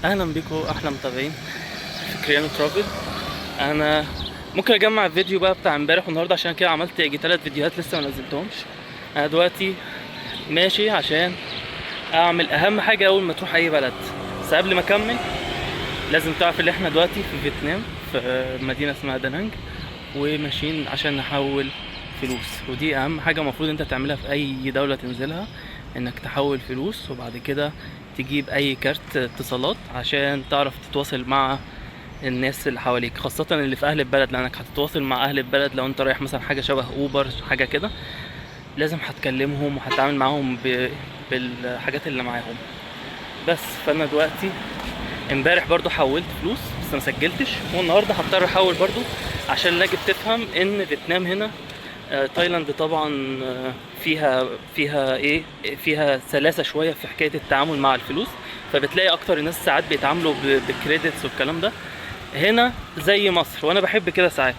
اهلا بيكم احلى متابعين في كريانو ترافل. انا ممكن اجمع الفيديو بقى بتاع امبارح والنهارده، عشان كده عملت يجي 3 فيديوهات لسه ما نزلتهمش. انا دلوقتي ماشي عشان اعمل اهم حاجة اول ما تروح اي بلد. بس قبل ما اكمل لازم تعرف ان احنا دلوقتي في فيتنام، في مدينة اسمها دانانج، وماشيين عشان نحول فلوس. ودي اهم حاجة المفروض انت تعملها في اي دولة تنزلها، انك تحول فلوس وبعد كده تجيب اي كارت اتصالات عشان تعرف تتواصل مع الناس اللي حواليك، خاصة اللي في اهل البلد، لانك هتتواصل مع اهل البلد. لو انت رايح مثلا حاجة شبه اوبر حاجة كده، لازم هتكلمهم وهتتعامل معاهم بالحاجات اللي معاهم. بس فانا دلوقتي امبارح برضو حولت فلوس بس ما سجلتش، والنهارده هضطر احول برضو عشان لاجل تفهم ان فيتنام هنا، تايلاند طبعا، فيها ايه، فيها سلاسة شوية في حكاية التعامل مع الفلوس، فبتلاقي اكتر الناس ساعات بيتعاملوا بال credits والكلام ده. هنا زي مصر، وانا بحب كده ساعات،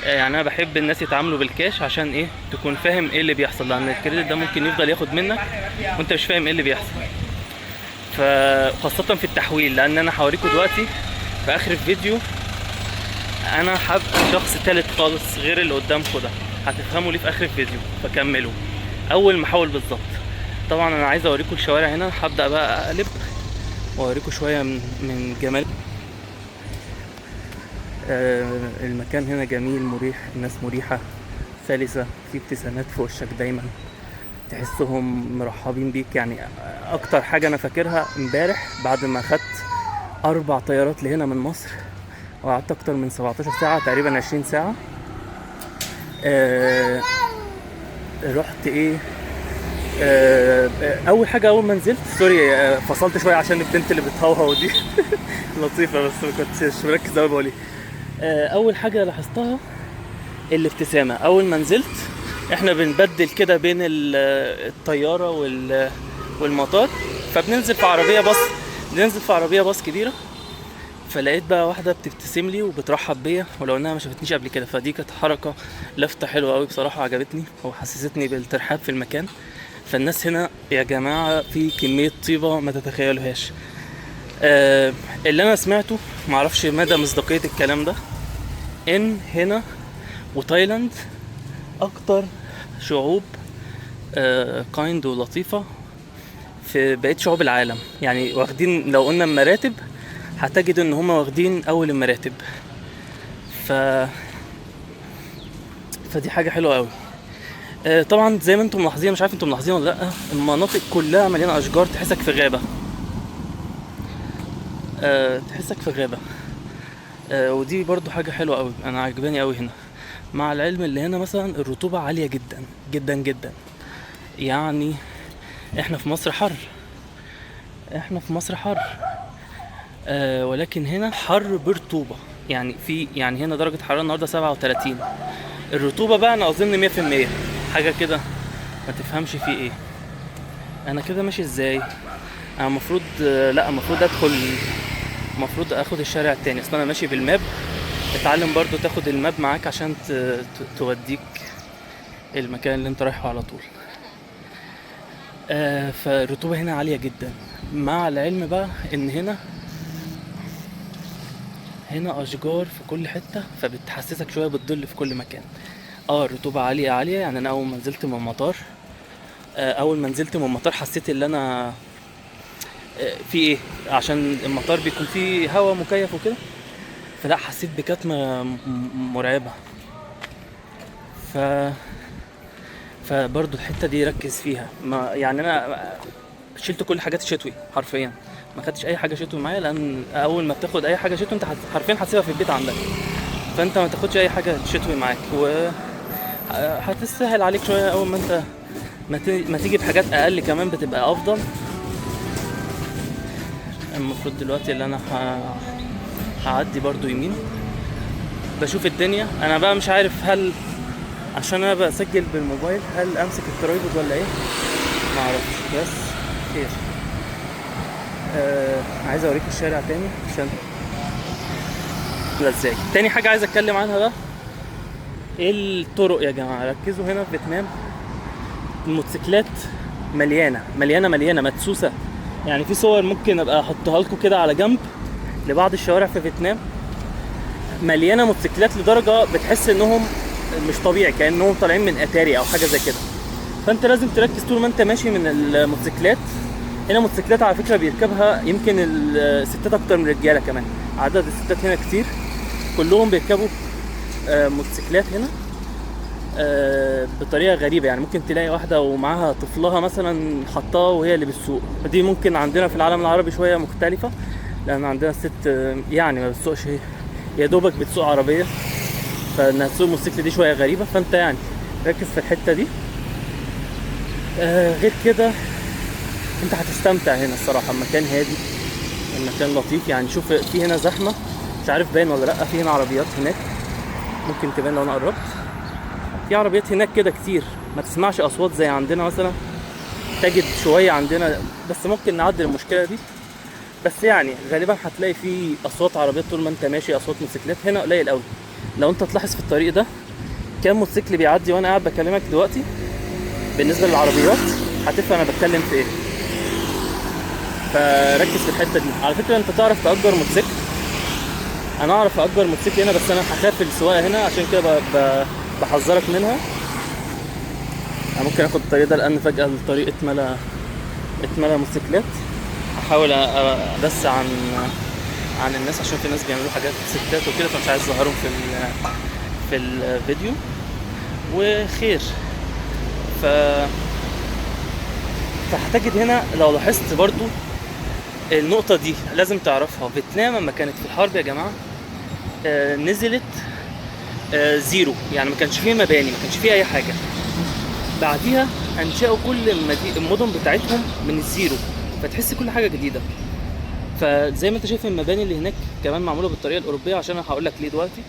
يعني انا بحب الناس يتعاملوا بالكاش عشان ايه، تكون فاهم ايه اللي بيحصل، لان ال credit ده ممكن يفضل ياخد منك وانت مش فاهم ايه اللي بيحصل، فخاصة في التحويل. لان انا هوريكم دلوقتي في اخر الفيديو انا هبقى شخص تالت خالص غير اللي قدامكم ده، هتفهموا ليه في اخر الفيديو، فكملوا اول ما احول بالظبط. طبعا انا عايز اوريكم الشوارع هنا، هبدأ بقى اقلب واوريكم شوية من جمال المكان. هنا جميل مريح، الناس مريحة سلسة، في ابتسامات في وشك دايما، تحسهم مرحبين بيك. اكتر حاجة انا فاكرها امبارح بعد ما خدت 4 طيارات لهنا من مصر وقعدت اكتر من 17 ساعة تقريبا 20 ساعة، رحت ايه، اول حاجة اول ما نزلت، sorry، فصلت شوية عشان البنت اللي بتهوهو دي لطيفة بس ما كنتش مركز قوي بقول ايه. اول حاجة لاحظتها الابتسامة. اول ما نزلت احنا بنبدل كده بين الطيارة والمطار، فبننزل في عربية باص، بننزل في عربية باص كبيرة، فلقيت بقى واحدة بتبتسم لي وبترحب بيا ولو انها ما شافتنيش قبل كده. فدي كانت حركة لفتة حلوة قوي بصراحة، عجبتني وحسستني بالترحاب في المكان. فالناس هنا يا جماعة في كمية طيبة ما تتخيلوهاش. اللي انا سمعته معرفش مدى مصداقية الكلام ده، ان هنا وتايلاند اكتر شعوب kind ولطيفة في بقية شعوب العالم. واخدين، لو قلنا المراتب هتجد ان هما واخدين اول المراتب. فدي حاجة حلوة قوي. طبعا زي ما انتم ملاحظين، مش عارف انتم ملاحظين ولا لا، المناطق كلها مليانة اشجار، تحسك في غابة. تحسك في غابة. ودي برضو حاجة حلوة قوي، انا عجباني قوي هنا. مع العلم اللي هنا مثلا الرطوبة عالية جدا جدا جدا. احنا في مصر حر، احنا في مصر حر، ولكن هنا حر برطوبة. هنا درجة حرارة النهاردة 37، الرطوبة بقى أنا أظن مية في المية، حاجة كده ما تفهمش فيه إيه. أنا كده ماشي إزاي؟ أنا المفروض، لا، المفروض أدخل، المفروض أخد الشارع التاني، أصل أنا ماشي بال map. اتعلم برضو تاخد ال map معاك عشان توديك المكان اللي انت رايحة على طول. فالرطوبة هنا عالية جدا. مع العلم بقى ان هنا اشجار في كل حتة، فبتحسسك شوية بالظل في كل مكان. الرطوبة عالية عالية. انا اول ما نزلت من المطار، اول ما نزلت من المطار حسيت ان انا، في ايه، عشان المطار بيكون فيه هواء مكيف وكده، فلا حسيت بكتمة مرعبة. فبرضو الحتة دي ركز فيها. ما يعني انا شلت كل حاجات الشتوي حرفيا، ما خدتش اي حاجة شتوي معايا، لان اول ما بتاخد اي حاجة شتوي انت حرفيا هتسيبها في البيت عندك، فانت ما تاخدش اي حاجة شتوي معاك، و هتسهل عليك شوية. اول ما انت ما تيجي بحاجات اقل كمان بتبقى افضل. المفروض دلوقتي اللي انا هعدي برضو يمين، بشوف الدنيا. انا بقى مش عارف هل عشان انا بسجل بالموبايل هل امسك ال tripod ولا ايه، ما اعرفش، بس خير. عايز اوريك الشارع تاني عشان لا ازاي. تاني حاجة عايز اتكلم عنها بقى ايه الطرق يا جماعة. ركزوا هنا في فيتنام الموتوسيكلات مليانة مليانة مليانة مدسوسة يعني في صور ممكن ابقى احطها لكم كده على جنب لبعض الشوارع في فيتنام مليانة موتوسيكلات لدرجة بتحس انهم مش طبيعي، كانهم طالعين من اتاري او حاجة زي كده. فانت لازم تركز طول ما انت ماشي من الموتوسيكلات. هنا موتوسيكلات على فكرة بيركبها يمكن الستات اكتر من الرجالة، كمان عدد الستات هنا كتير، كلهم بيركبوا موتوسيكلات هنا بطريقة غريبة. يعني ممكن تلاقي واحدة ومعاها طفلها مثلا حطاه وهي اللي بتسوق. دي ممكن عندنا في العالم العربي شوية مختلفة، لان عندنا الست يعني ما بتسوقش، يا دوبك بتسوق عربية، فانها تسوق موتوسيكل دي شوية غريبة. فانت يعني ركز في الحتة دي. غير كده انت هتستمتع هنا الصراحة، المكان هادي، المكان لطيف. يعني شوف في هنا زحمة، مش عارف باين ولا لا، في هنا عربيات هناك ممكن تبان لو انا قربت، في عربيات هناك كده كتير، ما تسمعش اصوات زي عندنا مثلا، تجد شوية عندنا، بس ممكن نعدل المشكلة دي. بس يعني غالبا هتلاقي في اصوات عربيات طول ما انت ماشي، اصوات موتوسيكلات هنا قليل قوي. لو انت تلاحظ في الطريق ده كام موتوسيكل بيعدي وانا قاعد بكلمك دلوقتي، بالنسبة للعربيات هتفهم انا بتكلم في ايه. فركز في الحتة دي. على فكرة انت تعرف تأجر موتوسيكل، انا اعرف اجر موتوسيكل هنا، بس انا هخاف السواقة هنا، عشان كده بحذرك منها. انا ممكن اخد الطريق ده لان فجاة الطريق اتملى موتوسيكلات. هحاول بس عن الناس، عشان في ناس بيعملوا حاجات ستات وكده، فمش عايز اظهرهم في الفيديو وخير. فهتجد هنا لو لاحظت برضو النقطة دي لازم تعرفها، فيتنام لما كانت في الحرب يا جماعة نزلت zero، يعني ما كانش فيه مباني، ما كانش فيه أي حاجة. بعديها أنشأوا كل المدن بتاعتهم من ال zero، فتحس كل حاجة جديدة. فزي ما انت شايف المباني اللي هناك كمان معمولة بالطريقة الأوروبية، عشان أنا هقول لك ليه دلوقتي.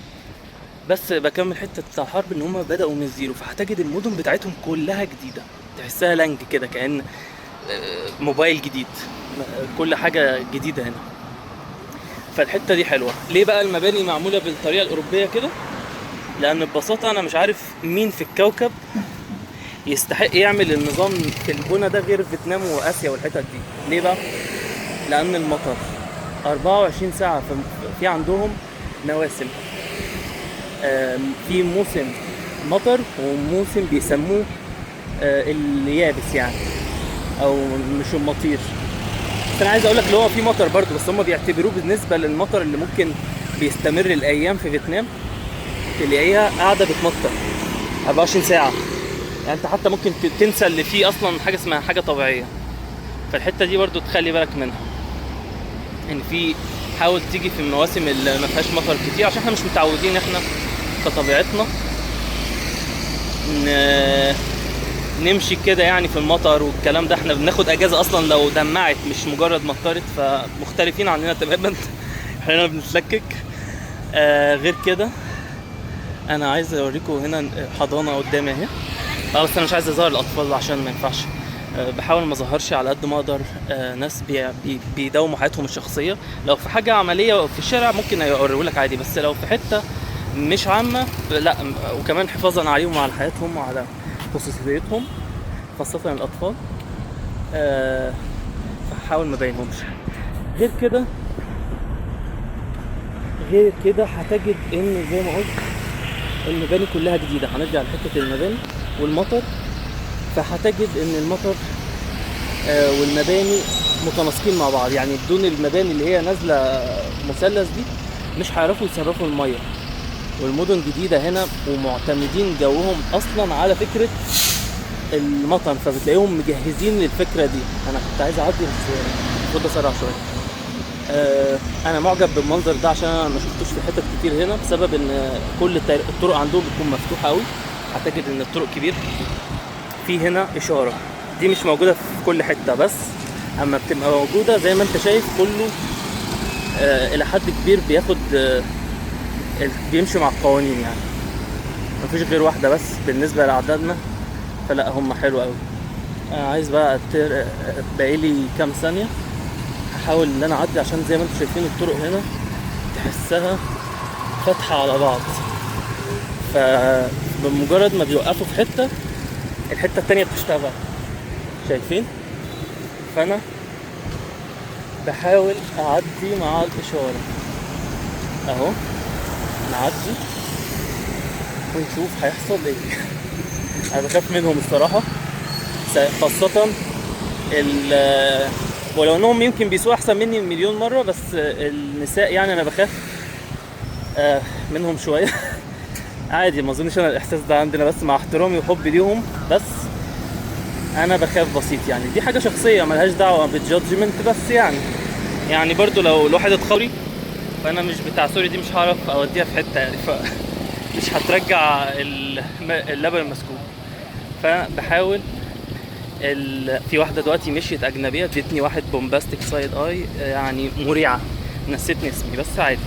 بس بكمل حتة بتاع الحرب إن هما بدأوا من ال zero، فهتجد المدن بتاعتهم كلها جديدة، تحسها لانج كده كأن موبايل جديد، كل حاجة جديدة هنا. فالحتة دي حلوة. ليه بقى المباني معمولة بالطريقة الأوروبية كده؟ لأن ببساطة أنا مش عارف مين في الكوكب يستحق يعمل النظام في البنى ده غير فيتنام وآسيا والحتت دي. ليه بقى؟ لأن المطر 24 ساعة، في عندهم مواسم، في موسم مطر وموسم بيسموه اليابس يعني، او مش المطير. بس انا عايز اقول لك اللي هو في مطر برضو، بس هم بيعتبروه بالنسبة للمطر اللي ممكن بيستمر الايام في فيتنام تلاقيها قاعدة بتمطر 24 ساعة. يعني انت حتى ممكن تنسى اللي فيه اصلا حاجة اسمها حاجة طبيعية. فالحته دي برضو تخلي بالك منها، ان في حاول تيجي في المواسم اللي ما فيهاش مطر كتير، عشان احنا مش متعودين احنا كطبيعتنا نمشي كده يعني في المطر والكلام ده. احنا بناخد اجازه اصلا لو دمعت، مش مجرد مطرت، فمختلفين عننا تماما. احنا بنتلكك. غير كده انا عايز اوريكم هنا حضانة قدامي اهي. بس انا مش عايز اظهر الاطفال عشان ما ينفعش. بحاول ما اظهرش على قد ما اقدر. ناس بيداوموا حياتهم الشخصية. لو في حاجة عملية في الشارع ممكن اوريهولك عادي، بس لو في حتة مش عامة لا. وكمان حفاظا عليهم وعلى حياتهم وعلى خصوصيتهم، خاصة الاطفال. فحاول ما بينهمش. غير كده هتجد ان زي ما قلت المباني كلها جديدة. هنرجع لحته المباني والمطر، فهتجد ان المطر والمباني متناسقين مع بعض. يعني بدون المباني اللي هي نازله مثلث دي مش هيعرفوا يصرفوا المية. والمدن جديدة هنا ومعتمدين جوهم اصلا على فكرة المطر، فبتلاقيهم مجهزين للفكرة دي. انا كنت عايز اعدي بس المفروض اسرع شوية. انا معجب بالمنظر ده عشان انا ما شفتوش في حتت كتير هنا، بسبب ان كل الطرق عندهم بتكون مفتوحة قوي. هتجد ان الطرق كبير. في هنا اشارة دي مش موجودة في كل حتة، بس اما بتبقى موجودة زي ما انت شايف كله الى حد كبير بياخد بيمشي مع القوانين. يعني مفيش غير واحدة بس بالنسبة لاعدادنا، فلا هم حلو قوي. انا عايز بقى باقيلي كام ثانية هحاول ان انا اعدي، عشان زي ما انتم شايفين الطرق هنا تحسها فاتحة على بعض، فبمجرد ما بيوقفوا في حتة الحتة التانية بتشتغل، شايفين؟ فانا بحاول اعدي مع الاشارة اهو، نعدي ونشوف هيحصل ايه. انا بخاف منهم الصراحة، خاصة ولو انهم يمكن بيسوقوا احسن مني مليون مرة، بس النساء يعني انا بخاف منهم شوية. عادي، ما اظنش انا الاحساس ده عندنا، بس مع احترامي وحبي ليهم، بس انا بخاف بسيط يعني. دي حاجة شخصية ملهاش دعوه بال judgment، بس يعني برضو لو الواحد اتخوري، فانا مش بتاع sorry دي، مش هعرف اوديها في حتة يعني، ف مش هترجع اللبن المسكوب. فبحاول في واحدة دلوقتي مشيت اجنبية، ادتني واحد bombastic side eye يعني مريعه، نسيتني اسمي بس عادي،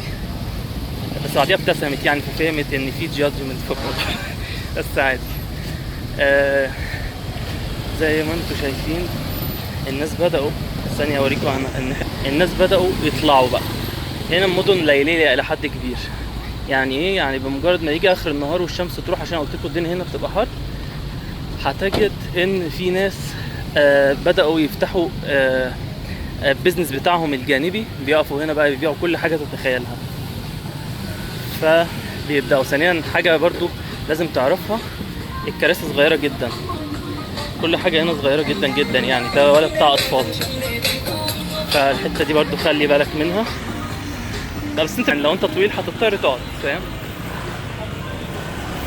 بس بعديها ابتسمت يعني، ففهمت ان في judgment في الموضوع. بس عادي. زي ما انتم شايفين الناس بدأوا، ثانية اوريكم عن الناس بدأوا يطلعوا بقى. هنا المدن ليلية إلى حد كبير. يعني ايه؟ يعني بمجرد ما يجي اخر النهار والشمس تروح، عشان قلت لكم الدنيا هنا بتبقى حر، هتجد ان في ناس بدأوا يفتحوا ال business بتاعهم الجانبي، بيقفوا هنا بقى بيبيعوا كل حاجة تتخيلها، فبيبدأوا. ثانيا حاجة برضو لازم تعرفها، الكراسي صغيرة جدا، كل حاجة هنا صغيرة جدا جدا يعني، ده ولا بتاع أطفال، فالحتة دي برضو خلي بالك منها. لا بس انت لو انت طويل هتضطر تقعد، فاهم؟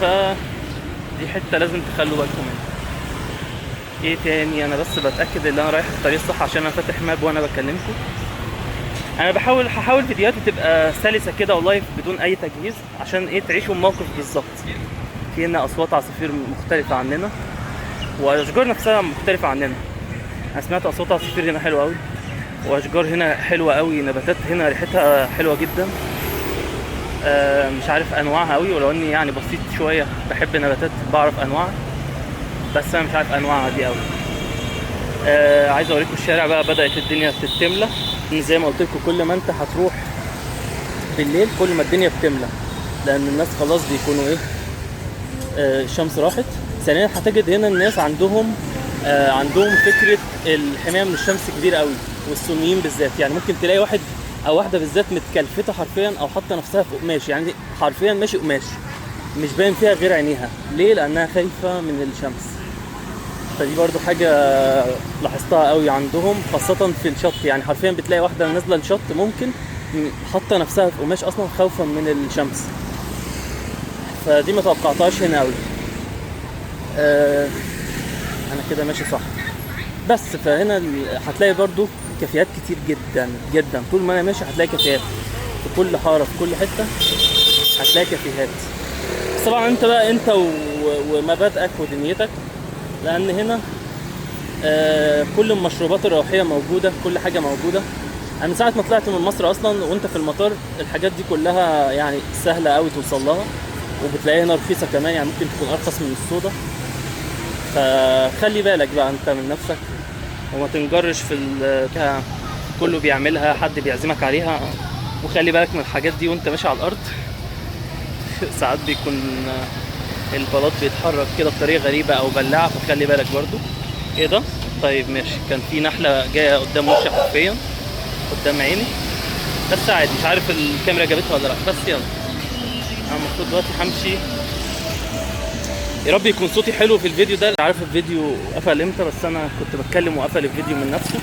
فدي حتة لازم تخلوا بالكم منها. ايه تاني؟ انا بس بتأكد ان انا رايح الطريق الصح عشان انا فاتح map وانا بكلمكم. انا هحاول فيديوهاتي تبقى سلسة كده و live بدون اي تجهيز، عشان ايه؟ تعيشوا الموقف بالظبط. في هنا اصوات عصافير مختلفة عننا، واشجار نفسها مختلفة عننا. انا سمعت اصوات عصافير هنا حلوة قوي، واشجار هنا حلوة قوي، نباتات هنا ريحتها حلوة جدا. مش عارف انواعها قوي، ولو اني يعني بسيط شوية بحب نباتات بعرف انواعها، بس انا مش عارف انواعها دي قوي. عايز اوريكم الشارع بقى، بدأت الدنيا تتملى. زي ما قلت لكم كل ما انت هتروح بالليل كل ما الدنيا بتملى، لان الناس خلاص بيكونوا ايه، الشمس راحت. ثانيا هتجد هنا الناس عندهم فكرة الحماية من الشمس كبيرة قوي، والصينيين بالذات. يعني ممكن تلاقي واحد او واحدة بالذات متكلفتة حرفيا، او حاطة نفسها في قماش، يعني حرفيا ماشي قماش مش باين فيها غير عينيها. ليه؟ لانها خايفة من الشمس. فدي برضو حاجة لاحظتها قوي عندهم، خاصة في الشط. يعني حرفيا بتلاقي واحدة نازلة الشط ممكن حاطة نفسها في قماش أصلا خوفا من الشمس. فدي ما توقعتهاش هنا قوي. أنا كده ماشي صح. بس فهنا هتلاقي برضو كافيهات كتير جدا جدا. طول ما أنا ماشي هتلاقي كافيهات في كل حارة، في كل حتة هتلاقي كافيهات. بس طبعا انت بقى انت ومبادئك ودنيتك، لان هنا كل المشروبات الروحية موجودة، كل حاجة موجودة. انا من ساعة ما طلعت من مصر اصلا وانت في المطار الحاجات دي كلها يعني سهلة قوي توصل لها، وبتلاقيها هنا رخيصة كمان، يعني ممكن تكون ارخص من الصودا. فخلي بالك بقى انت من نفسك وما تنجرش في كله بيعملها، حد بيعزمك عليها، وخلي بالك من الحاجات دي وانت ماشي على الارض. ساعات بيكون البلاط بيتحرك كده بطريقة غريبة او بلاعه، فخلي بالك برضو. ايه ده؟ طيب ماشي، كان في نحله جاية قدام وشي حرفيا قدام عيني، بس عادي مش عارف الكاميرا جابتها ولا لا، بس يلا انا المفروض دلوقتي همشي. يا رب يكون صوتي حلو في الفيديو ده. مش عارف الفيديو قفل امتى، بس انا كنت بتكلم وقفل الفيديو من نفسه.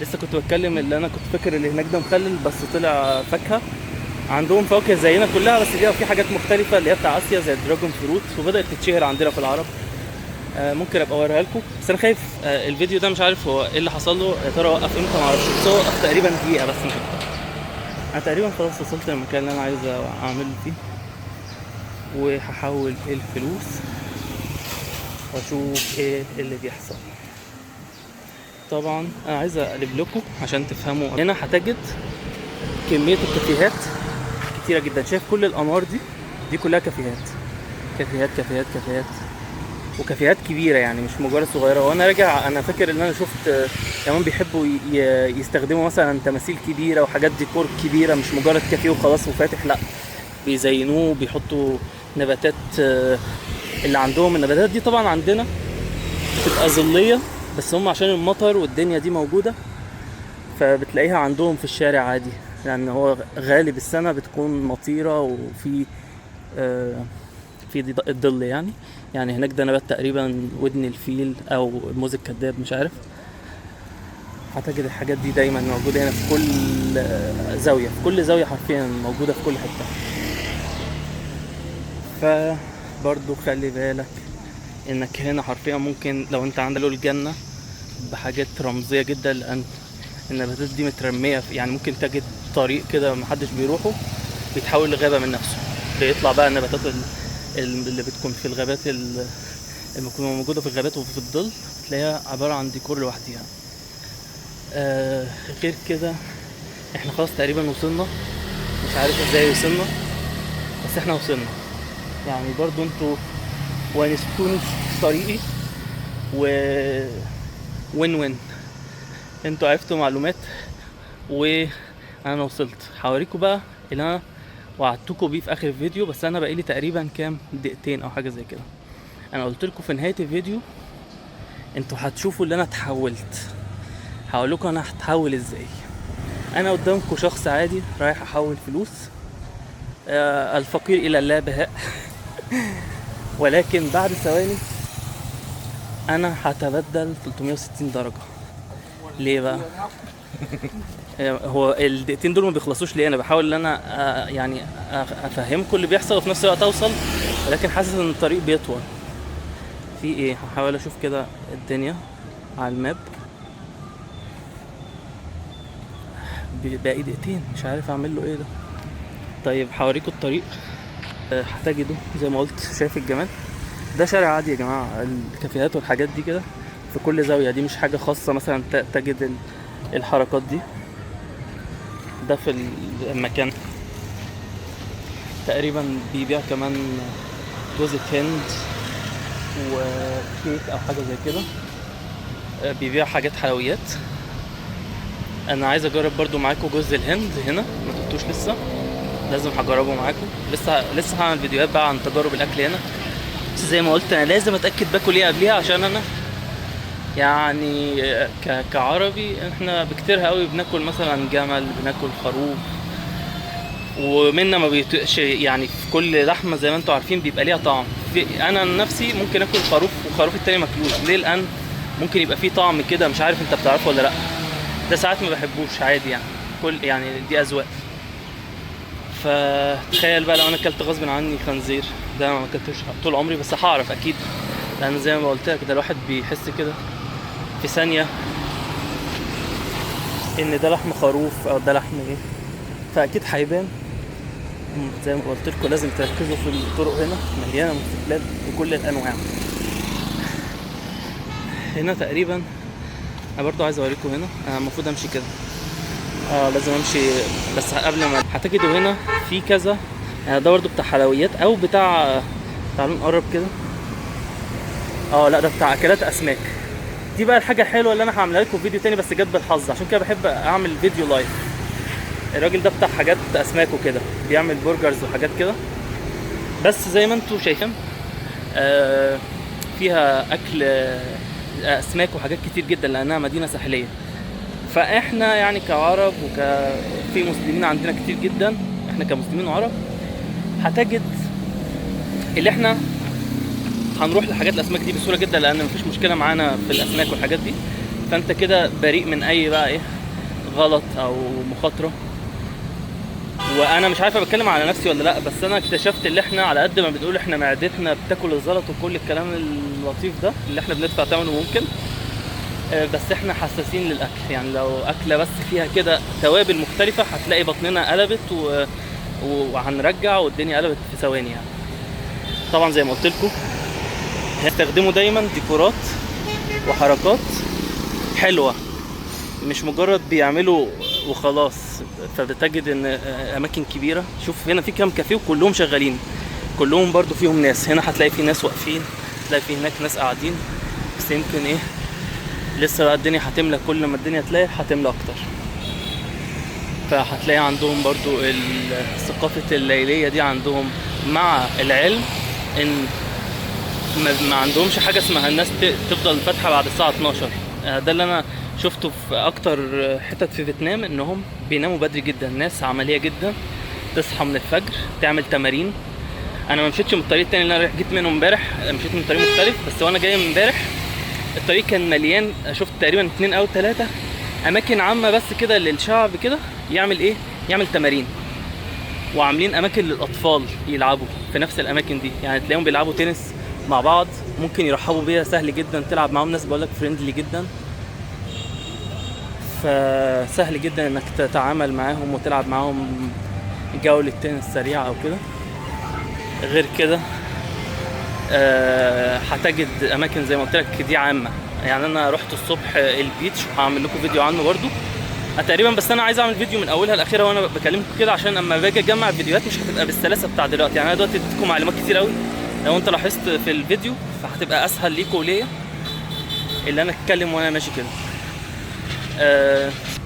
لسه كنت بتكلم اللي انا كنت فاكر اللي هناك ده مخلل، بس طلع فاكهة. عندهم فواكه زينا كلها، بس فيها في حاجات مختلفة اللي هي بتاع اسيا زي ال dragon fruit، وبدات تتشهر عندنا في العرب. ممكن ابقى اوريها لكم، بس انا خايف الفيديو ده مش عارف هو ايه اللي حصل له، يا ترى وقف امتى ما اعرفش، بس هو وقف تقريبا دقيقة بس مش اكتر. انا تقريبا خلاص وصلت للمكان اللي انا عايز اعمله فيه، وهحول الفلوس واشوف ايه اللي بيحصل. طبعا انا عايز اقلب لكم عشان تفهموا. هنا هتجد كمية الكافيهات كتيرة جدا. شايف كل الانوار دي؟ دي كلها كافيهات، كافيهات كافيهات كافيهات، وكافيهات كبيرة يعني مش مجرد صغيرة. وانا راجع انا فاكر ان انا شفت كمان بيحبوا يستخدموا مثلا تماثيل كبيرة وحاجات ديكور كبيرة، مش مجرد كافيه وخلاص وفاتح، لا بيزينوه بيحطوا نباتات. اللي عندهم النباتات دي طبعا عندنا بتبقى ظلية، بس هم عشان المطر والدنيا دي موجودة فبتلاقيها عندهم في الشارع عادي، لان هو غالب السنة بتكون مطيرة وفي في الظل يعني. يعني هناك ده نبات تقريبا ودن الفيل او الموز الكذاب مش عارف. هتجد الحاجات دي دايما موجودة هنا في كل زاوية، في كل زاوية حرفيا موجودة في كل حتة. فبرضو خلي بالك انك هنا حرفيا ممكن لو انت عندك الجنة بحاجات رمزية جدا، لان النباتات دي مترمية يعني ممكن تجد طريق كده محدش بيروحه بيتحول لغابة من نفسه، بيطلع بقى النباتات اللي بتكون في الغابات اللي بتكون موجودة في الغابات وفي الظل، تلاقيها عبارة عن ديكور لوحديها. غير كده احنا خلاص تقريبا وصلنا، مش عارف ازاي وصلنا بس احنا وصلنا. يعني برضو انتوا ونستوني في طريقي و وين وين انتوا عرفتوا معلومات وانا وصلت. هوريكم بقى اللي انا وعدتكم بيه في اخر الفيديو، بس انا بقالي تقريبا كام دقيقتين او حاجة زي كده. انا قلت لكم في نهاية الفيديو انتوا هتشوفوا اللي انا اتحولت، هقول لكم انا هتحول ازاي. انا قدامكم شخص عادي رايح احول فلوس، الفقير الى الله بهاء ولكن بعد ثواني انا هتبدل 360 درجة. ليه بقى؟ هو الدقيقتين دول ما بيخلصوش ليه؟ انا بحاول ان انا يعني افهمكم اللي بيحصل وفي نفس الوقت اوصل، ولكن حاسس ان الطريق بيطول. في ايه؟ هحاول اشوف كده الدنيا على الماب. باقي دقيقتين مش عارف اعمل له ايه ده. طيب هوريكم الطريق. هتجدوا زي ما قلت، شايف الجمال ده؟ شارع عادي يا جماعة، الكافيهات والحاجات دي كده في كل زاوية، دي مش حاجة خاصة مثلا تجد الحركات دي. ده في المكان تقريبا بيبيع كمان جوزة هند وكيك او حاجة زي كده، بيبيع حاجات حلويات. انا عايز اجرب برضو معاكم جوز الهند هنا، ما دقتوش لسه، لازم هجربه معاكم. لسه هعمل فيديوهات بقى عن تجارب الاكل هنا، بس زي ما قلت انا لازم اتاكد باكل ايه قبليها، عشان انا يعني كعربي احنا بكتيرها قوي بناكل مثلا جمل، بناكل خروف، ومنا ما بيتقش يعني. في كل لحمه زي ما انتم عارفين بيبقى ليها طعم. انا نفسي ممكن اكل خروف وخروف التاني ماكلوش، ليه؟ لان ممكن يبقى فيه طعم كده مش عارف انت بتعرفه ولا لا، ده ساعات ما بحبوش عادي يعني، كل يعني دي اذواق. فتخيل بقى لو انا اكلت غصب عني خنزير، ده ما اكلتوش طول عمري، بس هعرف اكيد، لان زي ما قلت لك ده الواحد بيحس كده في ثانية ان ده لحم خروف او ده لحم ايه، فاكيد هيبان. زي ما قلت لكم لازم تركزوا في الطرق هنا، مليانة موتوسيكلات بكل الانواع. هنا تقريبا انا برضو عايز اوريكم هنا، انا المفروض امشي كده، لازم امشي، بس قبل ما هتجدوا هنا في كذا، يعني ده برضو بتاع حلويات او بتاع، تعالوا نقرب كده. لا ده بتاع اكلات اسماك. دي بقى الحاجة الحلوة اللي انا هعملها لكم فيديو تاني، بس جت بالحظ، عشان كده بحب اعمل فيديو live. الراجل ده بتاع حاجات اسماك وكده، بيعمل burgers وحاجات كده، بس زي ما انتم شايفين فيها اكل اسماك وحاجات كتير جدا، لانها مدينة ساحليه. فاحنا يعني كعرب في مسلمين عندنا كتير جدا، احنا كمسلمين وعرب هتجد اللي احنا هنروح لحاجات الاسماك دي بسهولة جدا، لان مفيش مشكلة معانا في الاسماك والحاجات دي. فانت كده بريء من اي بقى ايه غلط او مخاطره. وانا مش عارف بتكلم على نفسي ولا لا، بس انا اكتشفت اللي احنا على قد ما بنقول احنا معدتنا بتاكل الزلط وكل الكلام اللطيف ده اللي احنا بندفع ثمنه ممكن، بس احنا حساسين للاكل. يعني لو اكله بس فيها كده توابل مختلفة هتلاقي بطننا قلبت وهنرجع والدنيا قلبت في ثواني يعني. طبعا زي ما قلت لكم هستخدموا دايما ديكورات وحركات حلوة، مش مجرد بيعملوا وخلاص. فبتجد ان اماكن كبيرة، شوف هنا في كام كافيه وكلهم شغالين، كلهم برضو فيهم ناس. هنا هتلاقي في ناس واقفين، هتلاقي في هناك ناس قاعدين، بس يمكن ايه لسه بقى الدنيا هتملى، كل ما الدنيا تلاقي هتملى اكتر. فهتلاقي عندهم برضو الثقافة الليلية دي عندهم، مع العلم ان ما عندهمش حاجة اسمها الناس تفضل فاتحة بعد الساعة 12. ده اللي انا شفته في اكتر حتت في فيتنام، انهم بيناموا بدري جدا، ناس عملية جدا، تصحى من الفجر تعمل تمارين. انا ما مشيتش من الطريق التاني اللي انا جيت منه امبارح، مشيت من طريق مختلف، بس وانا جاي من امبارح الطريق كان مليان، شفت تقريبا 2 او 3 اماكن عامة بس كده للشعب كده يعمل ايه، يعمل تمارين، وعاملين اماكن للاطفال يلعبوا في نفس الاماكن دي، يعني تلاقيهم بيلعبوا تنس مع بعض، ممكن يرحبوا بيها سهل جدا، تلعب معاهم ناس بقولك friendly جدا، فسهل جدا انك تتعامل معاهم وتلعب معاهم جولة تنس سريعة او كده. غير كده هتجد اماكن زي ما قلت لك دي عامة. يعني انا رحت الصبح ال beach، وهعمل لكم فيديو عنه برضو تقريبا، بس انا عايز اعمل فيديو من اولها لاخرها وانا بكلمكم كده، عشان اما باجي اجمع فيديوهات مش هتبقى بالسلاسه بتاع دلوقتي. يعني انا دلوقتي اديتكم معلومات كتير قوي لو انت لاحظت في الفيديو، فهتبقى اسهل ليكم وليا اللي انا اتكلم وانا ماشي كده.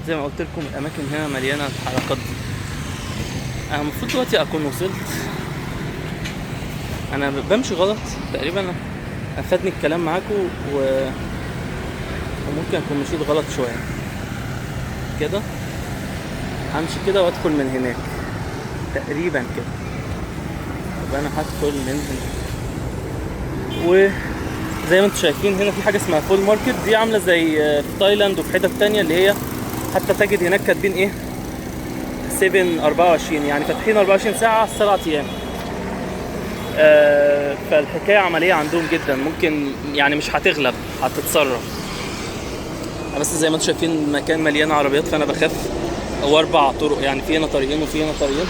زي ما قلت لكم الاماكن هنا مليانة الحركات دي. انا المفروض دلوقتي اكون وصلت، انا بمشي غلط تقريبا، اخدني الكلام معاكم وممكن اكون مشيت غلط شوية كده. همشي كده وادخل من هناك تقريبا كده، يبقى انا هدخل من هنا. وزي ما انتم شايفين هنا في حاجة اسمها full market، دي عامله زي في تايلاند وفي حتت تانية، اللي هي حتى تجد هناك كاتبين ايه 7/24، يعني فاتحين 24 ساعة 7 ايام. فالحكايه عملية عندهم جدا، ممكن يعني مش هتغلب، هتتصرف. بس زي ما انتم شايفين المكان مليان عربيات، فانا بخاف، او 4 طرق يعني، في هنا طريقين وفي هنا طريقين،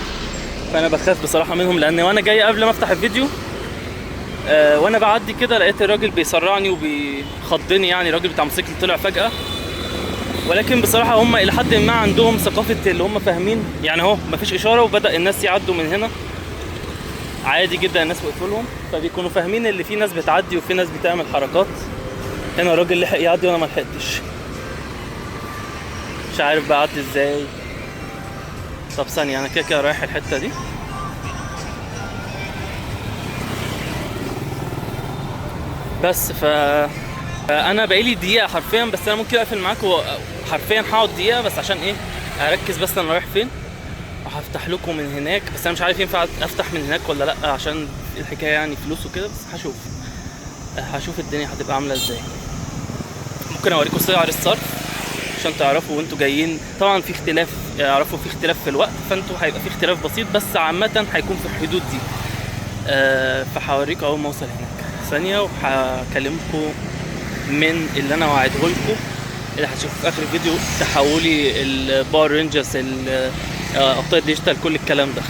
فانا بخاف بصراحة منهم، لان وانا جاي قبل ما افتح الفيديو وانا بعدي كده لقيت الراجل بيسرعني وبيخضني، يعني الراجل بتاع موتوسيكل طلع فجاة. ولكن بصراحة هم الى حد ما عندهم ثقافة اللي هم فاهمين، يعني اهو مفيش اشارة وبدا الناس يعدوا من هنا عادي جدا، الناس وقفوا لهم، فبيكونوا فاهمين اللي في ناس بتعدي وفي ناس بتعمل حركات. هنا الراجل لحق يعدي وانا ما لحقتش، مش عارف بعدي ازاي. طب ثانية، انا كده كده رايح الحتة دي. بس انا بقالي دقيقة حرفيا، بس انا ممكن اقفل معاكم حرفيا، هقعد دقيقة بس عشان ايه، اركز بس انا رايح فين. هفتح لكم من هناك، بس انا مش عارف ينفع افتح من هناك ولا لا، عشان الحكاية يعني فلوس وكده، بس هشوف الدنيا هتبقى عامله ازاي. ممكن اوريكم سعر الصرف عشان تعرفوا وانتوا جايين. طبعا في اختلاف، اعرفوا في اختلاف في الوقت، فانتوا هيبقى في اختلاف بسيط، بس عامة هيكون في الحدود دي. فهوريكم اول ما اوصل هناك ثانية، وهكلمكم من اللي انا وعده لكم اللي هتشوفوه في اخر الفيديو، تحولي ال Power Rangers، ابطال digital، كل الكلام ده.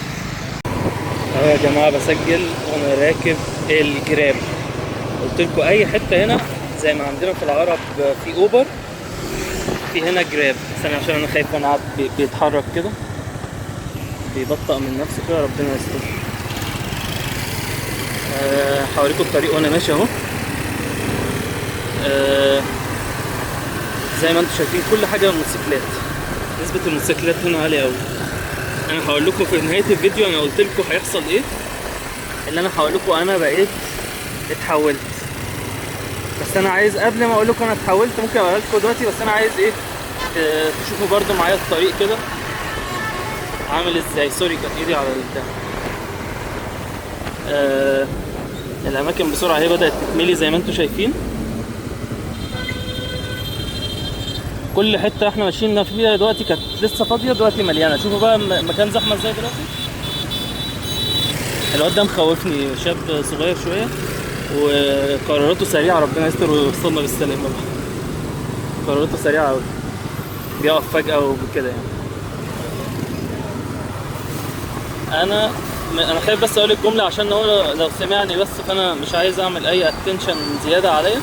اهو يا جماعة بسجل وانا راكب ال Grab. قلت لكم اي حتة هنا زي ما عندنا في العرب في اوبر، في هنا Grab. ثانية عشان انا خايف وانا قاعد بيتحرك كده، بيبطأ من نفسه كده، ربنا يستر. هوريكم الطريق وانا ماشي اهو. زي ما انتم شايفين كل حاجة موتوسيكلات، نسبه الموتوسيكلات هنا عالية قوي. انا هقول لكم في نهاية الفيديو انا قلت لكم هيحصل ايه، اللي انا هقول لكم انا بقيت اتحولت، بس انا عايز قبل ما اقول لكم انا اتحولت ممكن اقولها لكم دلوقتي، بس انا عايز ايه تشوفوا برده معايا الطريق كده عامل ازاي. سوري كانت ايدي على البتاع. الاماكن بسرعة اهي بدات تتملي زي ما انتم شايفين. كل حتة احنا ماشيين فيها دلوقتي كانت لسه فاضية، دلوقتي مليانة. شوفوا بقى مكان زحمة ازاي دلوقتي. الواد ده مخوفني، شاب صغير شوية وقراراته سريعة، ربنا يستر ويوصلنا بالسلامة بقى. قراراته سريعة قوي، بيقف فجاة وكده يعني. انا خايف بس اقول الجملة عشان هو لو سمعني بس، فانا مش عايز اعمل اي attention زيادة عليا.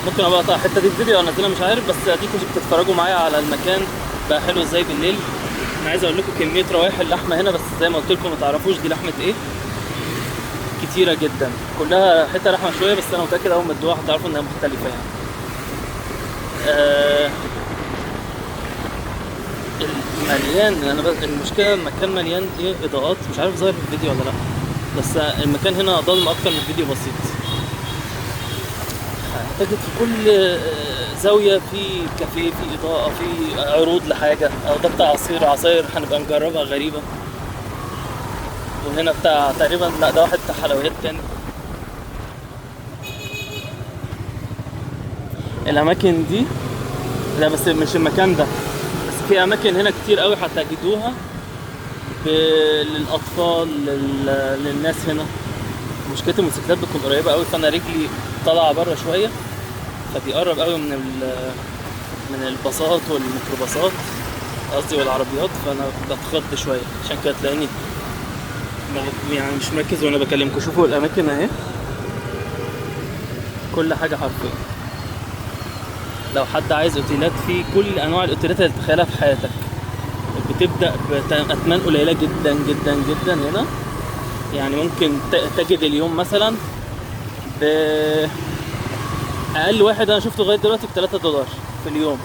ممكن ابقى اقطع الحتة دي في فيديو انزلها مش عارف، بس اديكم بتتفرجوا معايا على المكان بقى حلو ازاي بالليل. انا عايز اقول لكم كمية روايح اللحمة هنا، بس زي ما قلت لكم ما تعرفوش دي لحمه ايه، كتيرة جدا، كلها حتة لحمه شوية، بس انا متاكد اول ما تدوقها هتعرفوا انها مختلفة يعني. مليان، انا بس المشكلة المكان مليان ايه اضاءات، مش عارف ظاهر في الفيديو ولا لا، بس المكان هنا ضلمة اكتر من الفيديو بسيط. هتجد في كل زاوية في كافيه، في إضاءة، في عروض لحاجة، أو ده بتاع عصير، عصاير هنبقى نجربها غريبة. وهنا بتاع تقريبا، لا ده واحد بتاع حلويات تاني. الأماكن دي لا، بس مش المكان ده بس، في أماكن هنا كتير قوي هتجدوها للأطفال، للناس هنا. مشكلة الموتوسيكلات بتكون قريبة قوي، فأنا رجلي طالعة بره شوية، فبيقرب قوي من الباصات والميكروباصات قصدي والعربيات، فأنا بتخض شوية، عشان كده تلاقيني يعني مش مركز وأنا بكلمكم. شوفوا الأماكن أهي، كل حاجة حرفيا. لو حد عايز اوتيلات، في كل انواع الاوتيلات اللي تتخيلها في حياتك، بتبدا باثمان قليله جدا جدا جدا هنا. يعني ممكن تجد اليوم مثلا ب اقل واحد انا شفته لغاية دلوقتي ب $3 في اليوم،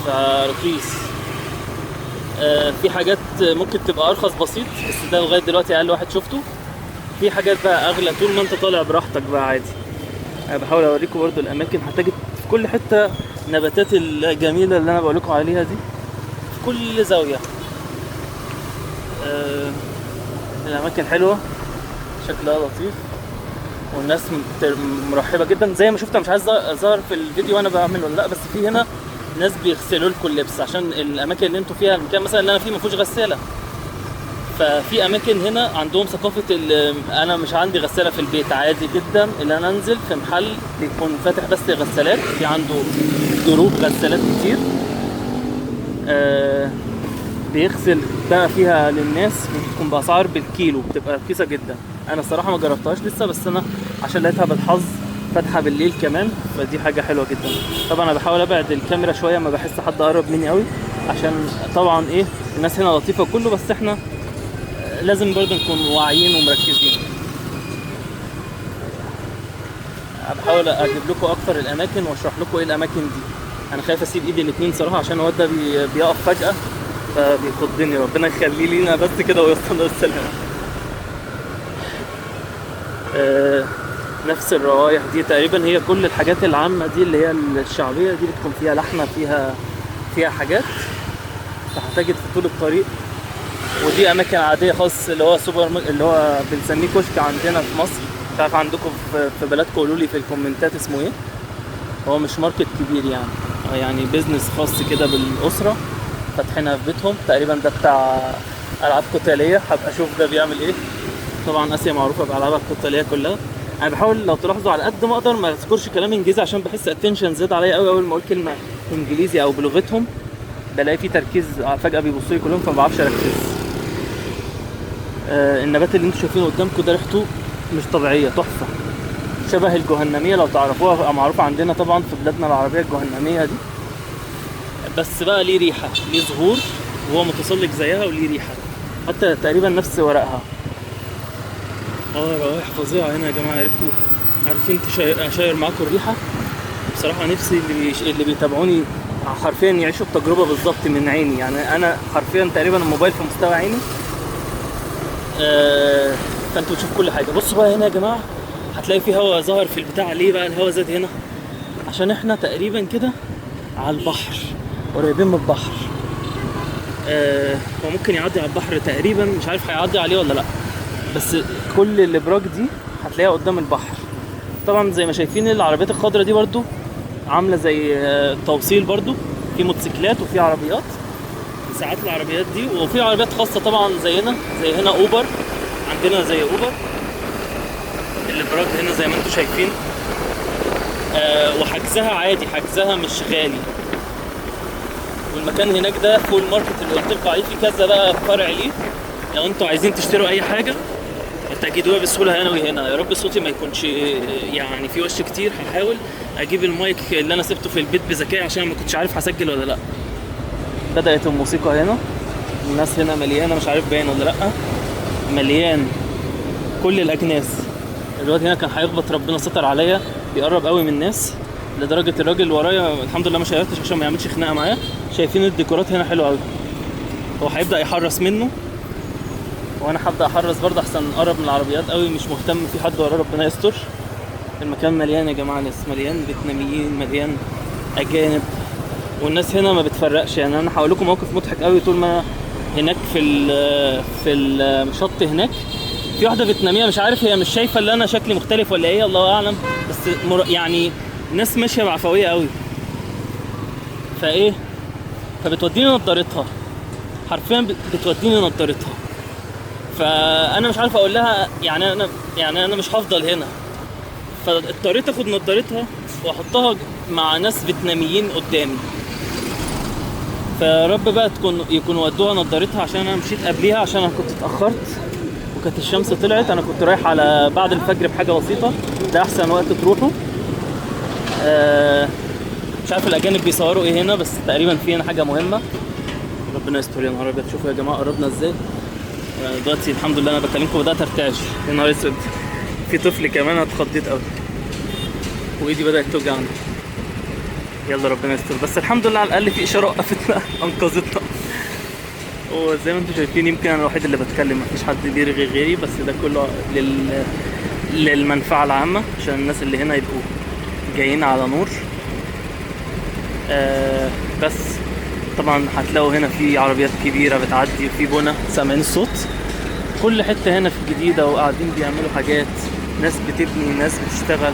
فرخيص. في حاجات ممكن تبقى ارخص بسيط، بس ده لغاية دلوقتي اقل واحد شفته. في حاجات بقى اغلى، طول ما انت طالع براحتك بقى عادي. انا بحاول اوريكم برضو الاماكن، هتجد في كل حتة نباتات الجميلة اللي انا بقول لكم عليها دي، في كل زاوية. الاماكن حلوة، شكلها لطيف، والناس مرحبه جدا. زي ما شفت، مش عايز اظهر في الفيديو وانا بعمل ولا لا، بس في هنا ناس بيغسلوا لكم اللبس، عشان الاماكن اللي انتوا فيها، المكان مثلا اللي انا فيه ما فيهوش غسالة، ففي اماكن هنا عندهم ثقافة انا مش عندي غسالة في البيت، عادي جدا ان انا انزل في محل بيكون فاتح بس غسالات، في عنده دروب غسالات كتير، بيغسل بقى فيها للناس، بتكون باسعار بالكيلو، بتبقى رخيصة جدا. انا الصراحة ما جربتهاش لسه، بس انا عشان لقيتها بالحظ فاتحة بالليل كمان، فدي حاجة حلوة جدا. طبعا انا بحاول ابعد الكاميرا شوية، ما بحس حد قرب مني قوي، عشان طبعا ايه الناس هنا لطيفة كله، بس احنا لازم برضه نكون واعيين ومركزين. بحاول اجيب لكم اكتر الاماكن واشرح لكم ايه الاماكن دي. انا خايف اسيب ايدي الاثنين صراحة، عشان الواد ده بيقف فجاة فبيخضني، ربنا يخليه لينا بس كده ويوصلنا بالسلامة. نفس الروايح دي تقريبا، هي كل الحاجات العامة دي اللي هي الشعبية دي بتكون فيها لحمه، فيها حاجات، فهتجد في طول الطريق. ودي اماكن عادية خالص، اللي هو سوبر اللي هو بنسميه كشك عندنا في مصر، مش عارف عندكم في بلدكم، قولوا لي في الكومنتات اسمه ايه. هو مش market كبير يعني business خاص كده بالاسرة، فاتحينها في بيتهم تقريبا. ده بتاع العاب قتالية، هبقى اشوف ده بيعمل ايه. طبعا اسيا معروفة بالعابها القتالية كلها. انا بحاول لو تلاحظوا على قد ما اقدر ما اذكرش كلام انجليزي، عشان بحس attention زاد عليا قوي اول ما اقول كلمة انجليزي او بلغتهم، بلاقي في تركيز فجاة بيبصوا لي كلهم، فما بعرفش اركز. النبات اللي انتم شايفينه قدامكم ده ريحته مش طبيعية، تحفة، شبه الجهنميه لو تعرفوها، معروفة عندنا طبعا في بلادنا العربية الجهنميه دي، بس بقى ليه ريحه، ليه زهور، وهو متسلق زيها وليه ريحه، حتى تقريبا نفس ورقها. روايح فظيعة هنا يا جماعة، يا ريتكم عارفين اشير معاكم الريحة. بصراحة نفسي اللي بيتابعوني حرفيا يعيشوا التجربة بالظبط من عيني، يعني انا حرفيا تقريبا الموبايل في مستوى عيني، فانتوا تشوفوا كل حاجة. بصوا بقى هنا يا جماعة، هتلاقي في هوا ظهر في البتاع. ليه بقى الهوا زاد هنا؟ عشان احنا تقريبا كده على البحر، قريبين من البحر. هو ممكن يعدي على البحر تقريبا، مش عارف هيعدي عليه ولا لا، بس كل الابراج دي هتلاقيها قدام البحر. طبعا زي ما شايفين العربيات الخضراء دي برضو عامله زي توصيل، برضو في موتوسيكلات وفي عربيات ساعات العربيات دي، وفي عربيات خاصة طبعا زينا، زي هنا اوبر، عندنا زي اوبر. الابراج هنا زي ما انتم شايفين، وحجزها عادي، حجزها مش غالي. والمكان هناك ده فول ماركت اللي قلت لكم عليه، في كذا بقى فرع ليه، لو انتوا عايزين تشتروا اي حاجة هتجدوها بسهولة هنا وهنا. يا رب صوتي ما يكونش يعني في وش كتير، هحاول اجيب المايك اللي انا سبته في البيت بذكاء عشان ما كنتش عارف هسجل ولا لا. بدأت الموسيقى هنا، الناس هنا مليانة، مش عارف باين ولا لا، مليان كل الاجناس. الواد هنا كان هيخبط، ربنا ستر عليا، بيقرب قوي من الناس لدرجة الراجل اللي ورايا الحمد لله ما شيرتش عشان ما يعملش خناقه معايا. شايفين الديكورات هنا حلوة قوي، هو هيبدا يحرص منه وانا هبدا احرص برضه، احسن اقرب من العربيات قوي، مش مهتم في حد وراه، ربنا يستر. المكان مليان يا جماعة ناس، مليان فيتناميين، مليان اجانب، والناس هنا ما بتفرقش. يعني انا هقول لكم موقف مضحك قوي. طول ما هناك في الشط هناك في واحدة فيتناميه، مش عارف هي مش شايفه ان انا شكلي مختلف ولا ايه، الله اعلم، بس يعني ناس ماشية بعفويه قوي، فايه فبتوديني نضارتها، حرفيا بتوديني نضارتها. فانا مش عارف اقول لها يعني انا مش هفضل هنا، فاضطريت اخد نضارتها واحطها مع ناس فيتناميين قدامي. فيا رب بقى يكونوا ودوها نضارتها، عشان انا مشيت قبليها عشان انا كنت اتاخرت وكانت الشمس طلعت. انا كنت رايح على بعد الفجر بحاجة بسيطة، ده احسن وقت تروحوا. مش عارف الاجانب بيصوروا ايه هنا، بس تقريبا في هنا حاجة مهمة. ربنا يستر. يا نهار ابيض، شوفوا يا جماعة قربنا ازاي. أنا دلوقتي الحمد لله انا بكلمكم بدات ارتعش. يا نهار اسود، في طفل كمان، اتخضيت قوي وايدي بدات توجعني. يلا ربنا يستر، بس الحمد لله على الاقل في اشارة وقفتنا انقذتنا. وزي ما انتم شايفين يمكن انا الوحيد اللي بتكلم، مفيش حد بيرغي غيري، بس ده كله للمنفعة العامة عشان الناس اللي هنا يبقوا جايين على نور. بس طبعا هتلاقوا هنا في عربيات كبيرة بتعدي وفي بنا، سامعين الصوت؟ كل حتة هنا في الجديدة وقاعدين بيعملوا حاجات، ناس بتبني، ناس بتشتغل،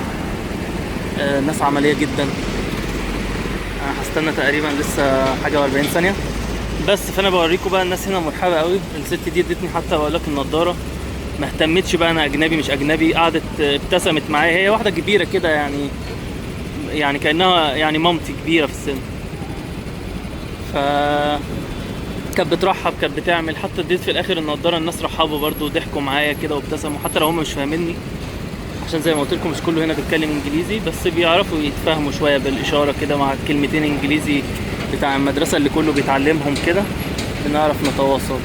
ناس عملية جدا. انا هستنى تقريبا لسه حاجة و40 ثانية بس. فانا بوريكم بقى الناس هنا مرحبه قوي. الست دي ادتني حتى بقول لك النضارة، ما اهتمتش بقى انا اجنبي مش اجنبي، قعدت ابتسمت معايا. هي واحدة كبيرة كده يعني كانها يعني مامتي، كبيرة في السن، ف كانت بترحب، كانت بتعمل، حتى اديت في الاخر النضارة، الناس رحبوا برضو وضحكوا معايا كده وابتسموا، حتى لو هم مش فاهميني، عشان زي ما قلت لكم مش كله هنا بيتكلم انجليزي، بس بيعرفوا يتفاهموا شوية بالاشارة كده مع كلمتين انجليزي بتاع المدرسة اللي كله بيتعلمهم كده، بنعرف نتواصل.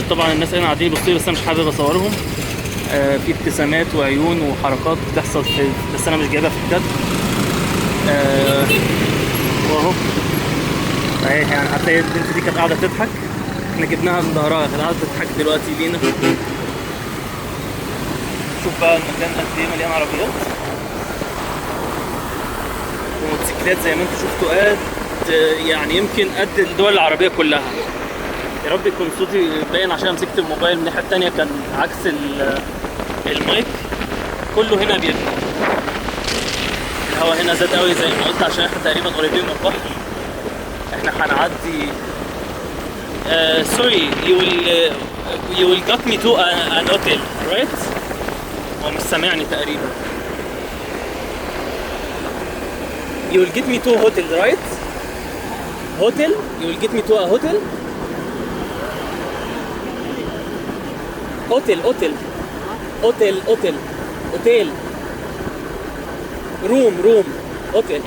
طبعا الناس هنا قاعدين يبصوا لي، بس انا مش حابب اصورهم. في ابتسامات وعيون وحركات بتحصل في، بس انا مش جايبها في الكادر. واهو اهي، يعني هتلاقي البنت دي كانت قاعدة تضحك، احنا جبناها من ظهرها، كانت قاعدة تضحك دلوقتي لينا. شوف بقى المكان قد ايه مليان عربيات وموتوسيكلات زي ما انتم شفتوا، قد يعني يمكن قد الدول العربية كلها. يا رب يكون صوتي باين عشان مسكت الموبايل من الناحية التانية كان عكس المايك. كله هنا بيبني. الهوا هنا زاد قوي زي ما قلت عشان احنا تقريبا قريبين من البحر. احنا هنعدي. sorry, you will got me to an hotel, right؟ هو مش سامعني تقريبا. You will get me to a hotel, right؟ Hotel? You will get me to a hotel? Hotel, hotel, hotel, hotel, hotel, room, room, hotel.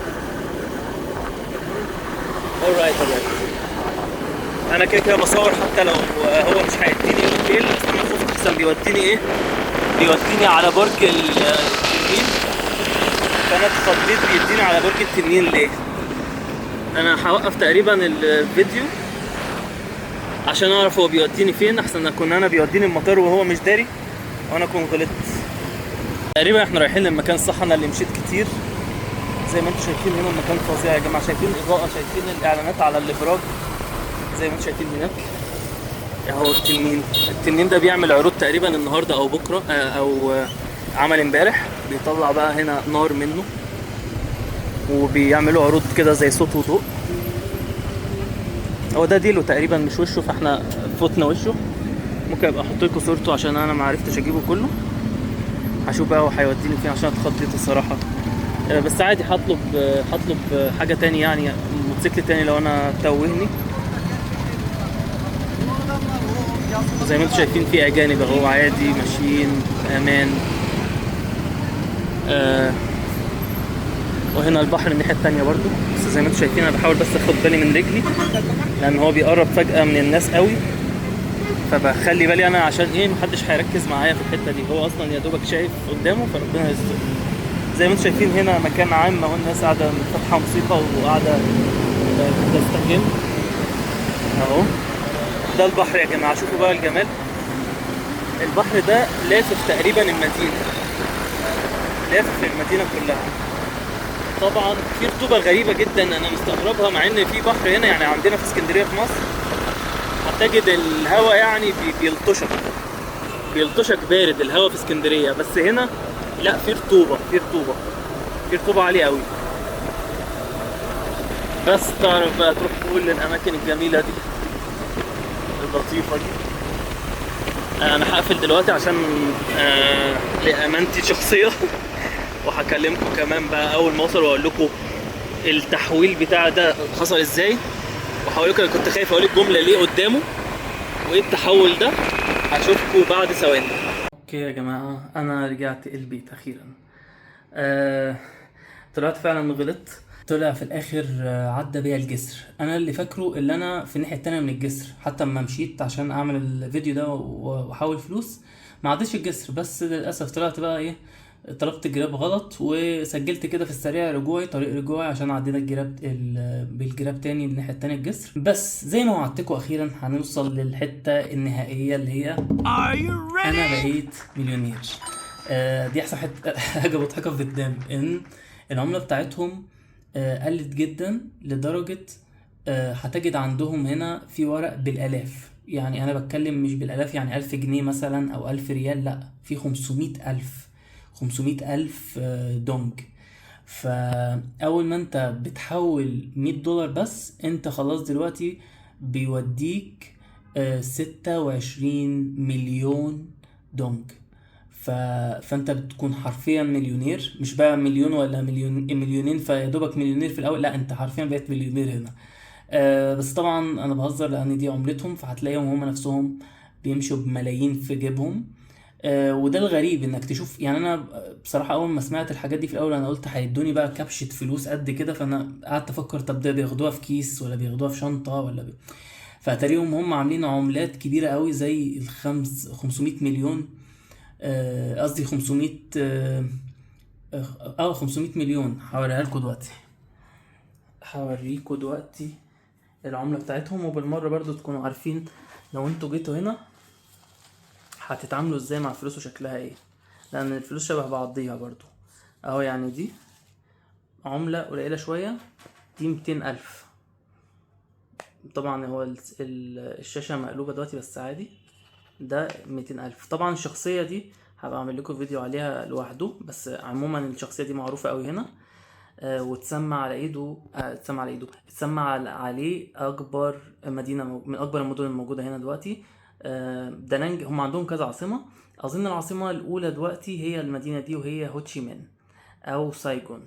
Alright, alright. انا كده كده بصور حتى لو هو مش هيديني اوتيل، بس انا خفت احسن بيوديني ايه؟ بيوديني على برج التنين، فانا اتخضيت بيديني على برج التنين ليه؟ انا هوقف تقريبا الفيديو عشان اعرف هو بيوديني فين، احسن اكون انا بيوديني المطار وهو مش داري وانا اكون غلطت. تقريبا احنا رايحين للمكان الصح، انا اللي مشيت كتير. زي ما انتم شايفين هنا المكان فظيع يا جماعة، شايفين الاضاءة، شايفين الاعلانات على الابراج زي ما انتم شايفين هناك. اهو التنين، التنين ده بيعمل عروض تقريبا النهارده او بكره، او عمل امبارح، بيطلع بقى هنا نار منه وبيعملوا عروض كده زي صوت وضوء. هو ده ديله تقريبا مش وشه، فاحنا فوتنا وشه. ممكن ابقى احط لكم صورته عشان انا ما عرفتش اجيبه كله. هشوف بقى هو هيوديني فين عشان اتخضيت الصراحة. بس عادي هطلب حاجة تاني، يعني موتوسيكل تاني لو انا توهني. زي ما انتم شايفين في اجانب اهو عادي ماشيين امان. وهنا البحر الناحية التانية برضو، بس زي ما انتم شايفين انا بحاول بس اخد بالي من رجلي لان هو بيقرب فجأة من الناس قوي، فبخلي بالي انا عشان ايه محدش هيركز معايا في الحتة دي، هو اصلا يا دوبك شايف قدامه، فربنا يستر. زي ما انتم شايفين هنا مكان عام اهو، الناس قاعدة فاتحة موسيقى وقاعدة بتستجم اهو. ده البحر يا جماعة، شوفوا بقى الجمال. البحر ده لافف تقريبا المدينة. لافف المدينة كلها. طبعا في رطوبة غريبة جدا انا مستغربها، مع ان في بحر هنا، يعني عندنا في اسكندرية في مصر هتجد الهواء يعني بيلطشك، بيلطشك بارد الهواء في اسكندرية، بس هنا لا، في رطوبة، في رطوبة، في رطوبة عالية قوي. بس تعرف بقى تروح كل الاماكن الجميلة دي اللطيفة دي. انا هقفل دلوقتي عشان لامانتي الشخصية، وهكلمكم كمان بقى اول ما اوصل واقول لكم التحويل بتاع ده حصل ازاي، وهقول لكم انا كنت خايف اقول الجملة ليه قدامه وايه التحول ده. هشوفكم بعد ثواني. okay يا جماعة، انا رجعت البيت اخيرا. طلعت فعلا غلط، طلع في الاخر عدى بيا الجسر. انا اللي فاكره اللي انا في الناحية التانية من الجسر، حتى اما مشيت عشان اعمل الفيديو ده واحول فلوس ما عدتش الجسر، بس للاسف طلعت بقى ايه، طلبت جراب غلط وسجلت كده في السريع رجوعي، طريق رجوعي عشان عدينا الجراب بالجراب تاني الناحية التانية الجسر. بس زي ما وعدتكم اخيرا هنوصل للحتة النهائية اللي هي Are you ready؟ انا بقيت مليونير. دي احسن حاجة مضحكة في فيتنام، ان العملة بتاعتهم قلت جدا لدرجة هتجد عندهم هنا في ورق بالالاف. يعني انا بتكلم مش بالالاف يعني 1000 جنيه مثلا او 1000 ريال، لا، في 500,000، 500,000، دونج. فاول ما انت بتحول 100 دولار بس، انت خلاص دلوقتي بيوديك 26 مليون دونج. فانت بتكون حرفيا مليونير، مش بقى مليون ولا مليون مليونين فيا دوبك مليونير في الاول، لا انت حرفيا بقيت مليونير هنا. بس طبعا انا بهزر لان دي عملتهم، فهتلاقيهم هم نفسهم بيمشوا بملايين في جيبهم. وده الغريب انك تشوف، يعني انا بصراحة اول ما سمعت الحاجات دي في الاول انا قلت هيدوني بقى كبشة فلوس قد كده، فانا قعدت افكر طب ده بياخدوها في كيس ولا بياخدوها في شنطة ولا فاتاريهم هم عاملين عملات كبيرة قوي زي الخمس 500 مليون، قصدي 500، 500 مليون. هوريها لكم دلوقتي، هوريكم دلوقتي العملة بتاعتهم، وبالمرة برضو تكونوا عارفين لو انتوا جيتوا هنا هتتعاملوا ازاي مع الفلوس وشكلها ايه، لان الفلوس شبه بعضيها برضو اهو. يعني دي عملة قليلة شوية، دي 200,000. طبعا هو الشاشة مقلوبة دلوقتي بس عادي، ده 200,000. طبعا الشخصية دي هبقى اعمل لكم فيديو عليها لوحده، بس عموما الشخصية دي معروفة قوي هنا، وتسمى على ايده، اتسمى على ايده، اتسمى عليه اكبر مدينة من اكبر المدن الموجودة هنا دلوقتي، دانانج. هم عندهم كذا عاصمة، اظن العاصمة الاولى دلوقتي هي المدينة دي، وهي هوتشيمين او سايجون.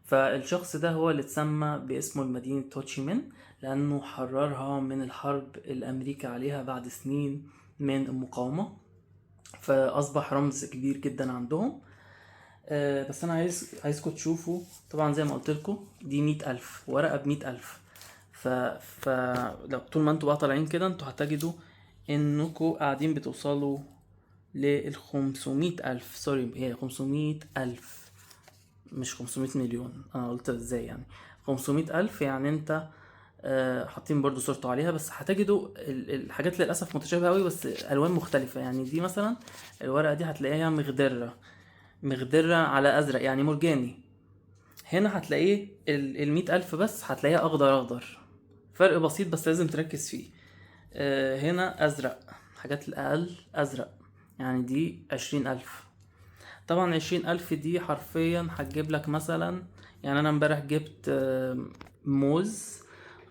فالشخص ده هو اللي اتسمى باسمه المدينة هوتشيمين، لانه حررها من الحرب الامريكا عليها بعد سنين من المقاومة، فاصبح رمز كبير جدا عندهم. بس انا عايزكم تشوفوا، طبعا زي ما قلت لكم دي 100,000 ورقة ب100,000. ف لو طول ما انتوا بقى طالعين كده انتوا هتجدوا انكم قاعدين بتوصلوا لل 500,000، سوري هي 500,000 مش 500 مليون، انا قلت ازاي يعني 500,000، يعني انت، حاطين برضو صورته عليها، بس هتجدوا الحاجات للأسف متشابهة قوي بس ألوان مختلفة. يعني دي مثلا الورقة دي هتلاقيها مخضرة، مخضرة على أزرق يعني مرجاني. هنا هتلاقيه 100,000 بس هتلاقيها أخضر أخضر، فرق بسيط بس لازم تركز فيه. هنا أزرق، حاجات الأقل أزرق، يعني دي 20,000. طبعا 20,000 دي حرفيا هتجيب لك مثلا، يعني أنا امبارح جبت، موز،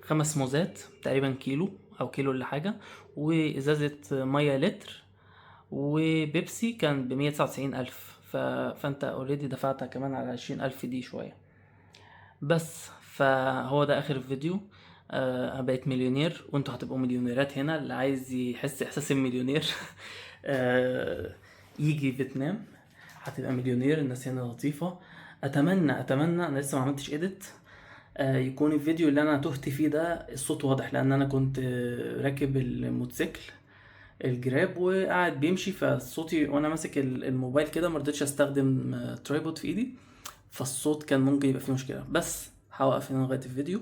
5 موزات تقريبا كيلو أو كيلو ولا حاجة، وإزازة مية لتر، وبيبسي كان بمية تسعة وتسعين ألف. فأنت اوريدي دفعتها كمان على 20,000 دي شوية بس. فهو ده آخر الفيديو. أنا بقيت مليونير وانتوا هتبقوا مليونيرات هنا. اللي عايز يحس إحساس المليونير، يجي فيتنام هتبقى مليونير. الناس هنا لطيفة. أتمنى، أنا لسه ما عملتش إيديت، يكون الفيديو اللي أنا تهت فيه ده الصوت واضح، لأن أنا كنت راكب الموتوسيكل الجراب وقاعد بيمشي، فصوتي وأنا ماسك الموبايل كده ما رضيتش أستخدم، ترايبود في إيدي، فالصوت كان ممكن يبقى فيه مشكلة. بس هوقف هنا لغاية الفيديو،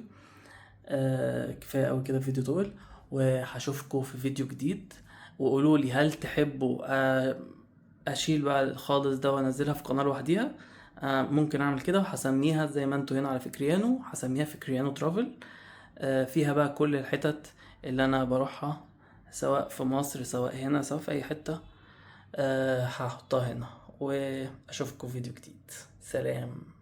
كفاية أوي كده فيديو طول، وهشوفكم في فيديو جديد. وقولوا لي هل تحبوا، أشيل بقى الخالص ده وأنزلها في قناة لوحديها، ممكن اعمل كده وهسميها زي ما انتوا هنا على فكريانو، هسميها فكريانو travel. فيها بقى كل الحتت اللي انا بروحها، سواء في مصر سواء هنا سواء في اي حتة، هحطها هنا. واشوفكم في فيديو جديد. سلام.